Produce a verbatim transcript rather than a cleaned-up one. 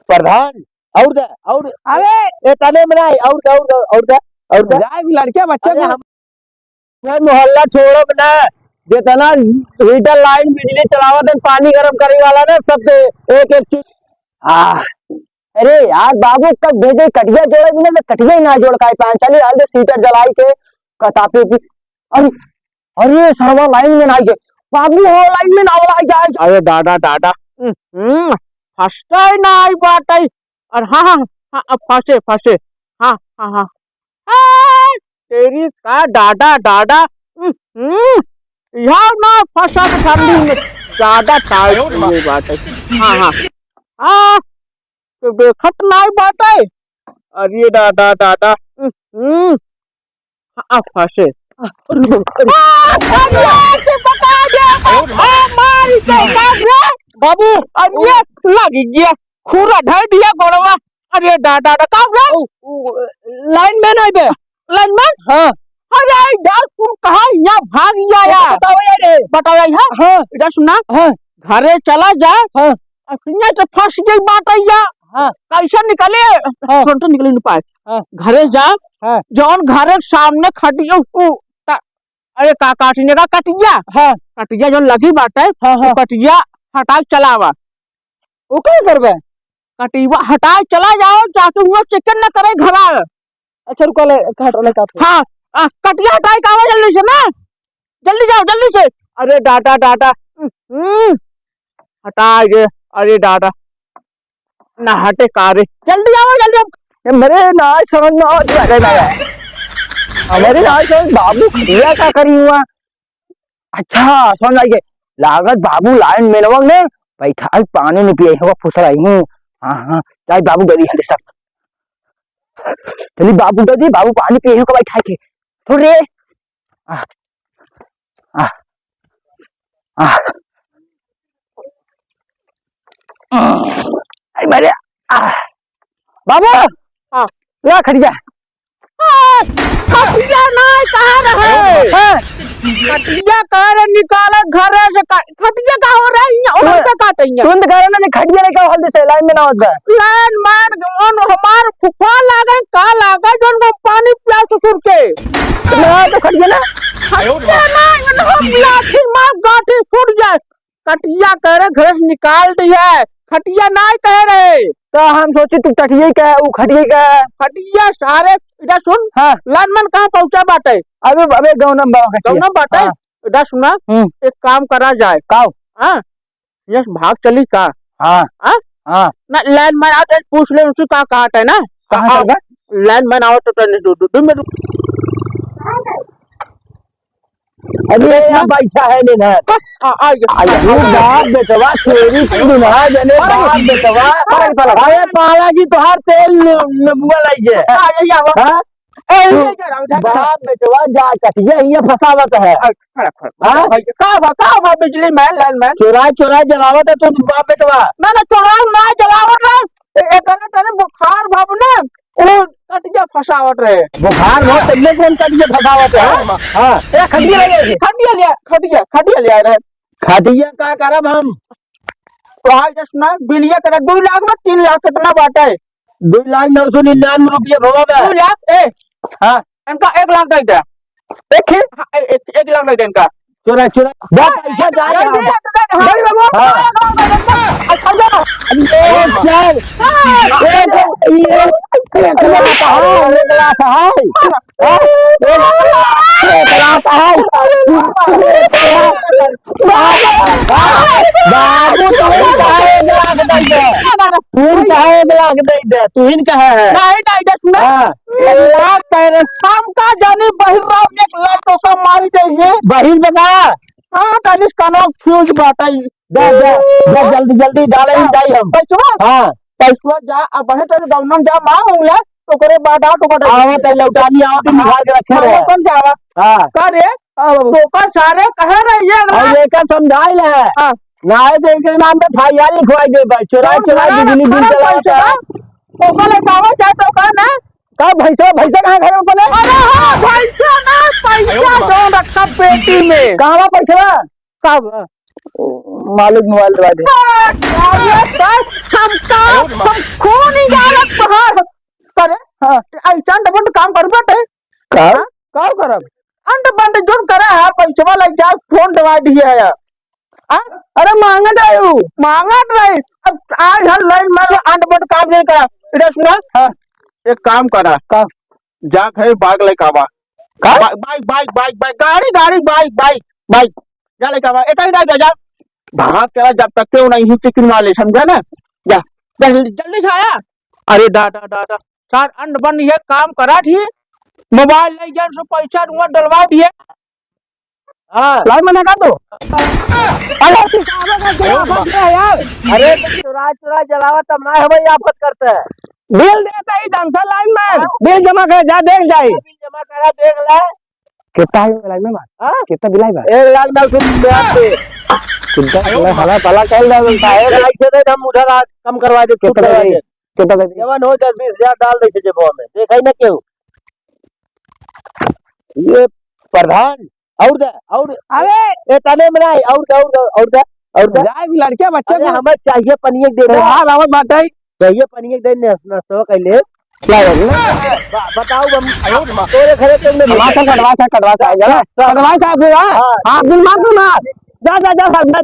प्रधान, और दे, और अरे! ए, तने में नहीं, और दे, और दे, और दे, और दे। जाए भी लड़के बच्चे अरे को हम, ये मोहल्ला छोड़ो ना, जितना हीटर लाइन बिजली चलावत है, पानी गरम करे वाला ना, सब दे, एक एक चीज। आ, अरे यार बाबू, कब भेजे कटिया जोड़े भी ना, मैं कटिया ही ना जोड़ पाए, पाँच चालीस हाल दे हीटर जलाई के, कतापे भी। अरे, अरे, सरवा लाइन में ना आई गए। बाबू हो, लाइन में ना आई जाए। अरे दादा, दादा। हम्म, फंसता ही ना आई बात आई। और हाँ, हाँ, हाँ, अब फंसे, फंसे। हाँ, हाँ, हाँ। आ, तेरी का दादा, दादा। हम्म, यहाँ ना फंसा तो ठंडी में। दादा, टाइट ये बात है। हाँ, हाँ। हाँ, तो देखत नाई बाटे। अरे दादा, दादा। हम्म। हाँ, फंसे। आ, अरे, के बता दे। आ, मारी के, का रे? बाबू, अरे, लग गया। खूरा ढाई दिया गोड़वा। अरे दादा, दादा, का रे? ओ, ओ, लाइनमैन आई बे। लाइनमैन? हाँ। अरे यार, तुम कहाँ यहाँ भाग गया यार? बताओ यार, ये। बताओ यार, हाँ। हाँ। इधर सुना। हाँ। घरे चला जा। हाँ। अखियाँ से फंस गई बात है यार। हाँ। कैसे निकले? हाँ। सुन तो निकले नहीं पाए। हाँ। घरे जा। हाँ। जौन घरे सामने खटिया उ-, ता-, अरे का काटने का कटिया? हाँ। कटिया जो लगी बात है, हाँ, हाँ। वो कटिया हटा के चलावा। वो का करबे? कटिया हटा के चला जाओ, जाके हुआ चिकन न करे घरा। अच्छा, रुको, ले, काट, ले, काट। हाँ, आ, कटिया हटाए के आवा जल्दी से ना, जल्दी जाओ, जल्दी से। अरे दादा, दादा, हम्म, हटा ये, अरे दादा, ना हटे का रे, जल्दी आओ, जल्दी आओ। ये मेरे ना समझ में आ रहा है, हमारे ना समझ, बाबू खटिया का करी हुआ। अच्छा, समझ आई गए। लागत बाबू लाइन में नवंग ने बैठा, आज पानी नहीं पिए होगा, फुसरा ही हूँ। हाँ, हाँ, चाहे बाबू डरी है, सब। चली बाबू डरी, बाबू पानी पिए होगा बैठा के। छोड़ रे। आ, आ, आ। आई मेरे, आ। बाबू! हाँ। ला खटिया। आ, खटिया नाय कहाँ रहे? हाँ। खटिया कहाँ रहे निकाले घरे से का-, खटिया का हो रहा है? यहाँ उधर से काटे यहाँ। तुरंत कह रहे ना कि खटिया लेके आओ हल्दी से, लाइन में ना होता। लाइन मार, उन हमार फुफा लागे, का लागे, जोन को पानी पिया ससुर के। ना तो खटिया ना। खटिया ना, इनको लाठी मार, गाठी फूट जाए। कटिया कह रहे, घर से निकाल दिया है, खटिया नाय कह रहे। तो हम सोचे तू टटिया ही कहे, उ खटिया ही कहे। खटिया सारे, इधर सुन। हाँ। लाइनमैन कहाँ पहुँचा बाटे? अबे, अबे गौनम बाबा खटिया। गौनम बाटे? हाँ। इधर सुना, हम्म। एक काम करा जाए। काव? हाँ? यस भाग चली का? हाँ। हाँ? हाँ। ना, लाइनमैन आओ तो पूछ ले, उनसे का कहा है ना? कहाँ हाँ, चल रहा? लाइनमैन आओ तो तने दो, दो, दो मिनट। अरे, यहाँ बैठा है ने ना। आ, आ, आ, आ, अरे, बाप बेटवा, तेरी की दुल्हा जने, बाप बेटवा। अरे, पाला जी, तोहार तेल न-, नबुआ लाई जे। आ, ये, ये, हाँ? ए, तू ये, ये, ये, ये, बाप बेटवा, जा कटिया हियाँ फंसावत है। आ, खड़ा, खड़ा। हाँ? भाई, का बा, का बा, बिजली मैन, लाइन मैन? चोराई, चोराई जलावत है तू, बाप बेटवा। ना, ना, चोराई ना जलावत है। ए, ए, तने, तने बुखार बाबू ना, ओ कटिया फंसावत रहे। बुखार बहुत तगड़े से हम कटिया फंसावत है। हाँ। हाँ। ए, खटिया ले आए। खटिया ले आ, खटिया, खटिया ले आ रहे। खटिया का करब हम? तो आज जस ना, बिलिया करे, दो लाख में तीन लाख कितना बाटे? दो लाख नौ सौ निन्यानवे रुपया भवा बा। दो लाख, ए। हाँ। इनका एक लाख दे दे। एक ही? हाँ, ए-, एक, एक लाख दे दे इनका। चोरा, चोरा। जा, पैसा जा, जा, जा। जा, जा, जा। बड़ी बाबू। हाँ। एक लाख दे दे इनका। अच्छा, जा। अरे, चल। हाँ। ए, ए, ए, एक लाख है, एक लाख है। हाँ? एक लाख है। बाबू, तू ही कहा एक लाख दे दे। तू ही कहा एक लाख दे दे। तू ही कहा है। नहीं, नहीं, दस में। हाँ। लाख कह रहे, हम का जानी बहिर राम एक लाख टोका मारी देंगे। बहिर बना। हाँ, तनिस कनो फ्यूज बाटई। जा, जा, जा, जल्दी, जल्दी डाले ही जाई हम। पैसवा? हाँ। पैसवा जा, अब वहीं तेरे गौनम जा, माँ उंगले, ओकरे बाद आ, तो कटे। आवत है, लौटानी आवत है, निकाल के रखे रहे। कौन जावा? हाँ। का रे? अब टोका सारे कहे रहे, ये और ना। ये का समझाई ले? हाँ। ना आए तो इनके नाम पे एफ आई आर लिखवाई दे भाई, चोराई, कौन चोराई भरा बिजली बिल रखा चला पैसा? होता है। ओकर ले कावा चाहे तो का ना? का भैंसा, भैंसा कहाँ घर में बोले? अरे हाँ, भैंसा ना, पैसा जो रखा पेटी में। कहाँ बा पैसा? का बा? मालिक मोबाइल दबा दे। अरे सर, हम का, हम खून ही गारत बाहर। करे, हाँ, ऐसा डबल काम करबे ते। का? हाँ? का करब? अंड बंड जोन करा है, पैसवा लग जाए, फोन दबा दिए है। हाँ? अरे मांगत रहे हो, मांगत रहे। अब आज हर लाइन में अंड बंड काम नहीं करा। इधर सुना? हाँ। एक काम करा। का? जा घर बाइक लेके आवा। का? बा-, बाइक, बाइक, बाइक, बाइक, गाड़ी, गाड़ी, बाइक, बाइक, बाइक। जा लेके आवा, एक ही जा, जा, जा। भाग चला, जब तक के नहीं चिकन वाले, समझा ना? जा, जा, जल्दी, जल्दी से आया। अरे डा, डा, डा, डा। सार अंड बंड ये काम करा थी, मोबाइल ले जान सो पैसा रुआ डलवा दिए। हाँ। लाइन में लगा दो। अरे तू कहाँ का क्या आफत है यार? अरे तो चुरा चुरा जलावा तब ना हमें आफत करता है। बिल देता ही जानता लाइन में। हाँ? बिल जमा कर जा, देख जाए। बिल जमा करा, देख ले। कितना है लाइन में बा? हाँ? कितना बिल आइबा? एक लाख नौ सौ रुपया पे। कितना? हला पला कल दे, साहेब। ऐसे दे, हम उधर आज कम करवा दे, छूट कितना करवा दे? दे। कितना दे? जवन हो दस बीस हजार डाल दे जेबवा में। देखा ही ना क्यों? ये प्रधान, और दे, और अरे! ए, तने में नहीं, और दे, और दे, और दे, और दे। जाए भी लड़के बच्चे अरे, को हमें चाहिए पनिया के दे दे। त्योहार आवत बाटे। चाहिए पनिया के दे, न, न, सो कैले। क्या हो गया? बा-, बताओ, हम, तोरे घरे के में कटवा सा, कटवा सा, कटवा सा, चला। कटवा सा, फिर, हाँ? हाँ। हाँ, बिल मार दो ना। जा, जा, जा, जा,